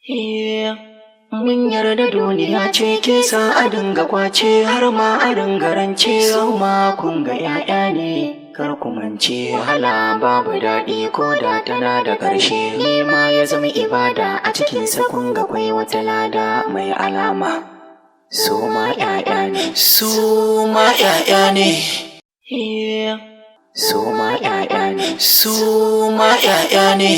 Mun yarda duniya ce ke sa a dinga kwace har ma a dinga rance, su ma kun ga 'ya'ya ne. Kar ku mance, wahala babu daɗi ko da tana da ƙarshe. Nema ya zama ibada, a cikinsa kun ga kwai wata lada mai alama. Su ma 'ya'ya ne, su ma 'ya'ya ne. Su ma 'ya'ya ne, su ma 'ya'ya ne.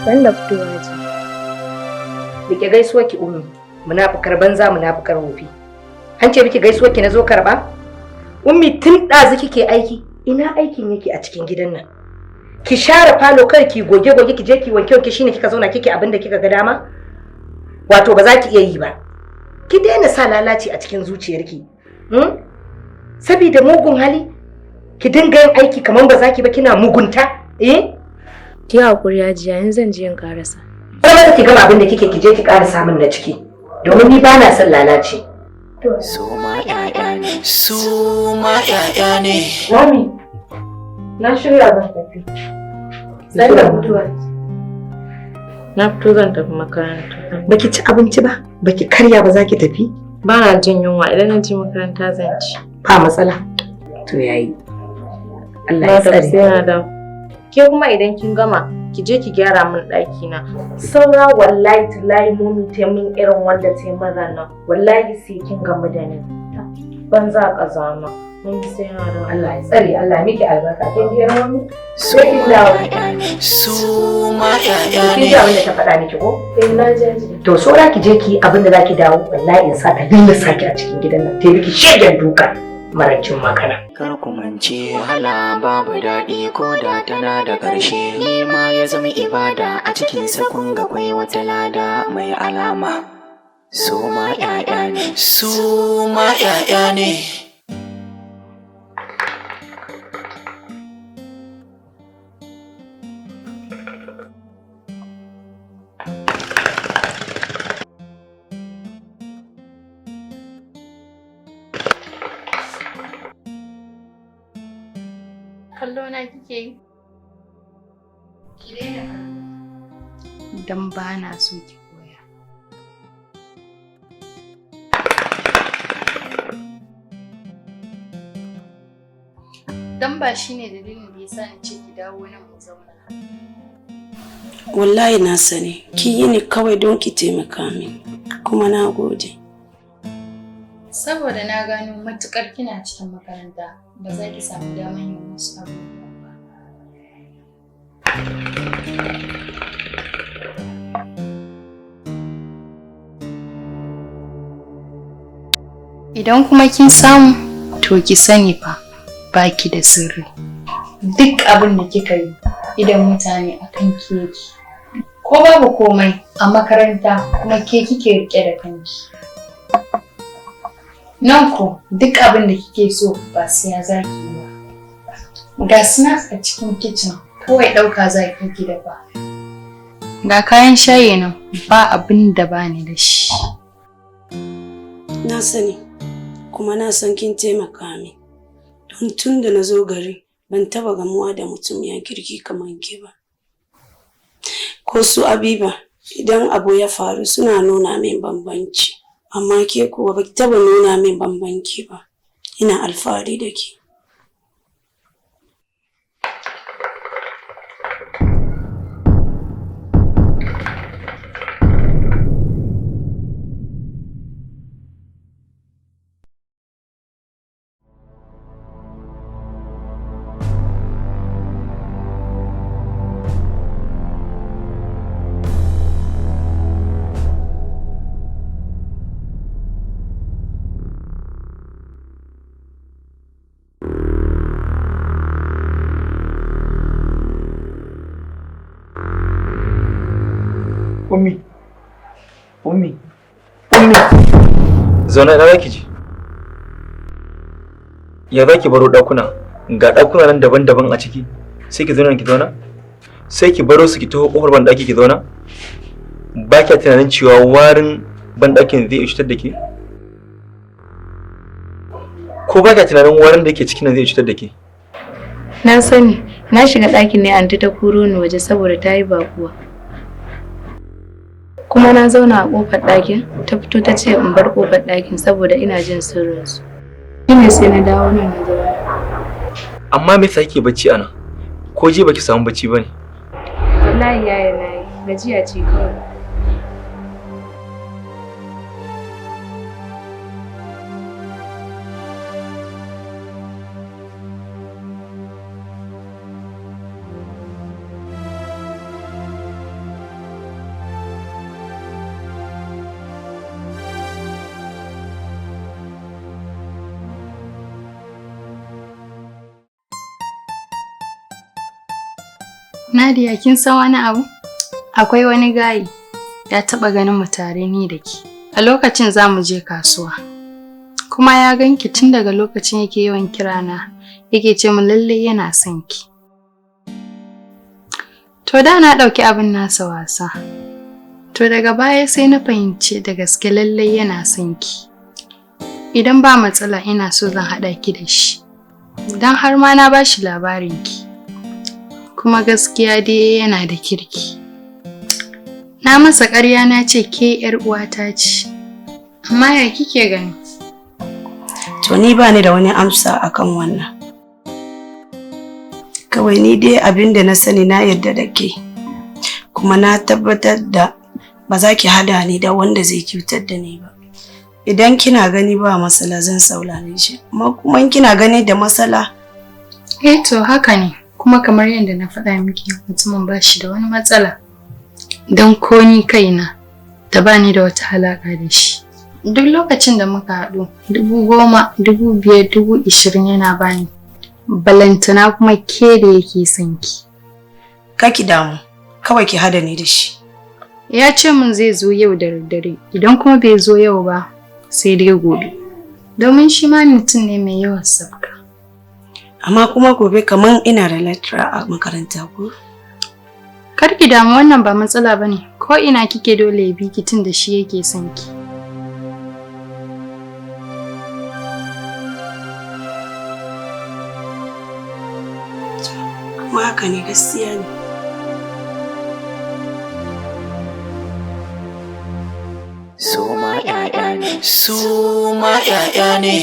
Ban da fitowa ce. Rike gaisuwar ki, Ummi. Munafukar banza, munafukar wofi. An ce miki gaisuwar ki na zo karba? Ummi, tun ɗazu kike aiki. Ina aikin yake a cikin gidan nan? Ki share falo kar ki goge goge, ki je ki wanke wanke, shine kika zauna kike abin da kika ga dama? Wato ba za ki iya yi ba. Ki daina sa lalaci a cikin zuciyarki. Sabida mugun hali ki dinga yin aiki kamar ba za ki ba, kina mugunta, eh? Ki haƙuri, Hajiya, yanzu zan je in ƙarasa. Kar mata ki gama abin da kike, ki je ki ƙara samun na ciki. Domin ni ba na son lalaci. Su ma 'ya'ya ne, su ma 'ya'ya ne. Mami, na shirya zan tafi. Sai da mutuwa. Na fito zan tafi makaranta. Baki ci abinci ba, baki karya ba, za ki tafi? Ba na jin yunwa, idan na je makaranta zan ci. Ba matsala. To yayi. Allah Na ya tafi, tsare. sai na dawo. Ke kuma idan kin gama, ki je ki gyara min ɗaki na. Saura wallahi tallahi Momi ta min irin wanda ta yi min ranar. Wallahi sai kin gamu da ni. Banza ƙazama. Mun sai na dawo. Allah ya tsare, Allah ya miki albarka. Kin ji, Mami? Su Sai kin ma dawo. 'ya'ya ne, su ma 'ya'ya Kin ne. ji abin da ta faɗa miki ko? Eh, na ji, Hajiya. To saura ki je ki yi abin da za ki dawo, wallahi in sa ta lallasa ki a cikin gidan nan. Ta yi miki shegen duka marancin makana. Kar ku mance, wahala babu daɗi ko da tana da ƙarshe. Nema ya zama ibada, a cikinsa kun ga kwai wata lada mai alama. Su ma 'ya'ya ne, su ma 'ya'ya ne. Kallo na kike yi? Ki daina kallo. Dan ba na so ki koya. Dan ba shi ne dalilin da yasa ni ce ki dawo nan mu zauna. Wallahi na sani, ki yi ne kawai don ki taimaka min, kuma na gode. Saboda na gano matukar kina cikin makaranta ba za ki samu damar yin wasu abubuwan ba. Idan kuma kin samu, to ki sani fa baki da sirri. Duk abin da kika yi, idan mutane akan ki yake. Ko babu komai a makaranta kuma ke kike rike da kanki. Nan ko duk abin da kike so ba siya za ki yi ba. Ga snacks a cikin kicin, kawai ɗauka za ki ki dafa. Ga kayan shayi nan, ba abin da ba ni da shi. Na sani, kuma na san kin taimaka min. Don tun da na zo gari, ban taba gamuwa da mutum ya kirki kamar ke ba. Ko su Abiba, idan abu ya faru suna nuna min bambanci. Amma ke kuwa ba ki taba nuna min bambanci ba. Ina alfahari da ke. Ummi. Ummi. Ummi. Zauna, ina zaki je? Ya zaki baro ɗakuna? Ga ɗakuna nan daban-daban a ciki. Sai ki zauna ki zauna? Sai ki baro su ki taho kofar banɗaki ki zauna? Ba kya tunanin cewa warin banɗakin zai cutar da ke? Ko ba kya tunanin warin da ke cikin nan zai cutar da ke? Na sani, na shiga ɗakin ne anti ta kuro ni waje saboda ta yi baƙuwa. Kuma na zauna a ƙofar ɗakin, ta fito ta ce in bar ƙofar ɗakin saboda ina jin sirrinsu. Shi ne sai na dawo nan na zauna. Amma me yasa kike bacci a nan? Ko jiya baki samu bacci bane? Wallahi yaya na yi, gajiya ce kawai. Nadia, kin san wani abu? Akwai wani gayi ya taɓa ganin mu tare ni da ke. A lokacin za mu je kasuwa. Kuma ya ganki tun daga lokacin yake yawan kirana, yake ce mu lalle yana son ki. To da na ɗauki abin nasa wasa. To daga baya sai na fahimci da gaske lalle yana son ki. Idan ba matsala ina so zan haɗa ki da shi. Don har ma na bashi labarin ki. Kuma gaskiya dai yana da kirki. Na masa ƙarya na ce ke ‘yar uwata ce, amma ya kike gani? To ni ba ni da wani amsa akan wannan. Kawai ni dai abin da na sani, na yarda da ke. Kuma na tabbatar da ba za ki hada ni da wanda zai cutar da ni ba. Idan kina gani ba matsala, zan saurare shi. Amma kuma in kina gani da matsala. Eh to haka ne, kuma kamar yadda na faɗa miki, mutumin ba shi da wani matsala. Don ko ni kaina da ba ni da wata alaƙa da shi. Duk lokacin da muka haɗu, 10,000, 5,000, 20,000 yana bani. Balantana kuma ke da yake son ki. Kar ki damu, kawai ki hada ni da shi. Ya ce min zai zo yau da daddare, idan kuma bai zo yau ba, sai dai gobe. Domin shi ma mutum ne mai yawan sabga. Amma kuma gobe kaman ina da lecture a makaranta ko? Kar ki damu, wannan ba matsala bane. Ko ina kike dole ya bi ki tun da shi yake son ki. Kuma haka ne, gaskiya ne. Su ma 'ya'ya ne, su ma 'ya'ya ne.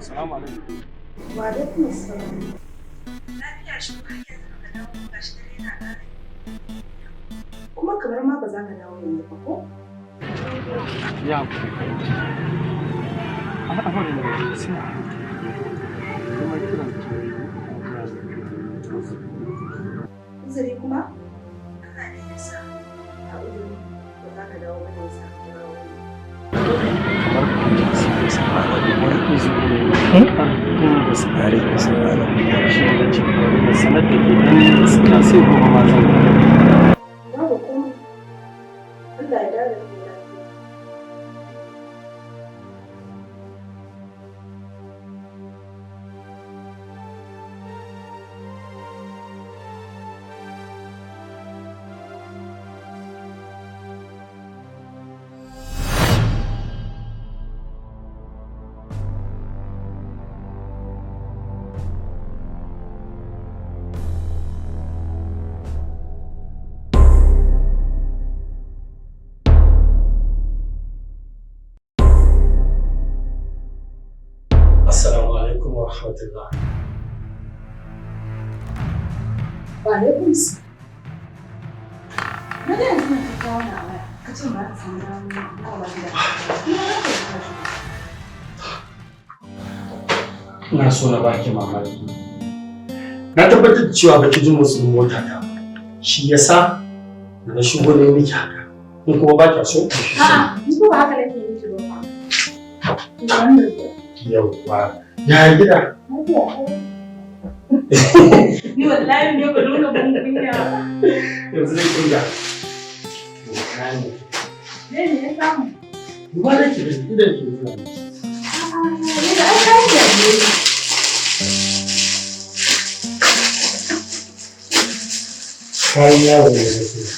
Assalamu alaikum. Wa alaikum assalam. Lafiya shi har yanzu baka dawo ba, gashi dare yana ƙara. Kuma kamar ma ba za ka dawo yanzu ba ko? Ya hakuri. Al'amuran da sai a hankali, kuma kiran ki na uzuri. Uzuri kuma? Allah ne ya sa a uzuri ba za ka dawo ba ne ya sa ka kira wani. Kamar wani uzuri ne mai ƙarfin gaske. Shi ne ce bari na sanar da ke, dan gaskiya sai gobe ma zan dawo. Babu komai. Allah ya dawo da kai lafiya. Assalamu alaikum wa rahmatullah. Wa alaikum salam. Na ga yanzu nan ka kawo ni a waya. Ka ce ba ka samu damar dawowa gida. Kuma za ka yi tashi. Ina so na baki mamaki. Na tabbatar da cewa baki ji motsin mota ta ba. Shi yasa da na shigo ne miki haka. In kuma ba kya so, to shi A'a, ni ba haka nake nufi ba fa. Wannan zuwa. Yauwa. Ya gida? Ni wallahi ne ba dinga bin kunya ba. Yanzu dai kin ga. Doka ne. Me ne ya samu? Duba da ki da idan ki nuna miki. A'a, ne da ai kayan da ne. Kayan yaro ne na siya.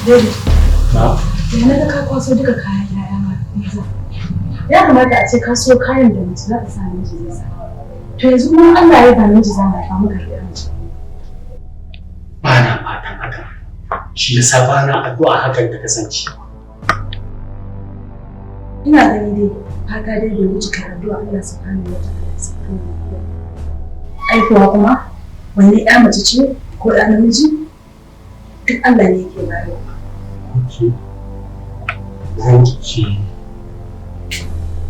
Baby, Na? ya na ga ka kwaso duka kayan yaya maza. Ya kamata a ce ka so kayan da mace za ta sa namiji zai sa. To yanzu kuma Allah ya ba namiji za mu haifa muka haifa mace. Ba na fatan haka. Shi yasa ba na addu'a hakan ta kasance. Ina gani dai fata dai bai wuce kai addu'a Allah subhanahu wa ta'ala ya saka mu lafiya. Aihuwa kuma wanne ya mace ce ko ɗa namiji duk Allah ne yake bayarwa. Okay. Okay.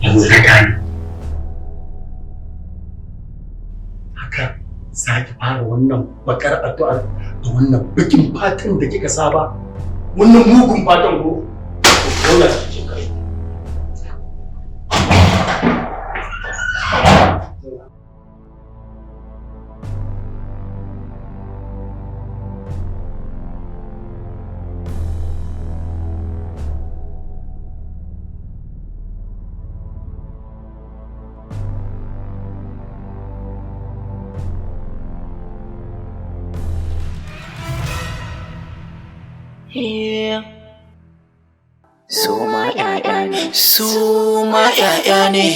Yanzu na gane. Haka za ki fara wannan bakar addu'ar da wannan bakin fatan da kika saba. Wannan mugun fatan ko? Dole ki ce kai. Su ma 'ya'ya ne, su ma 'ya'ya ne.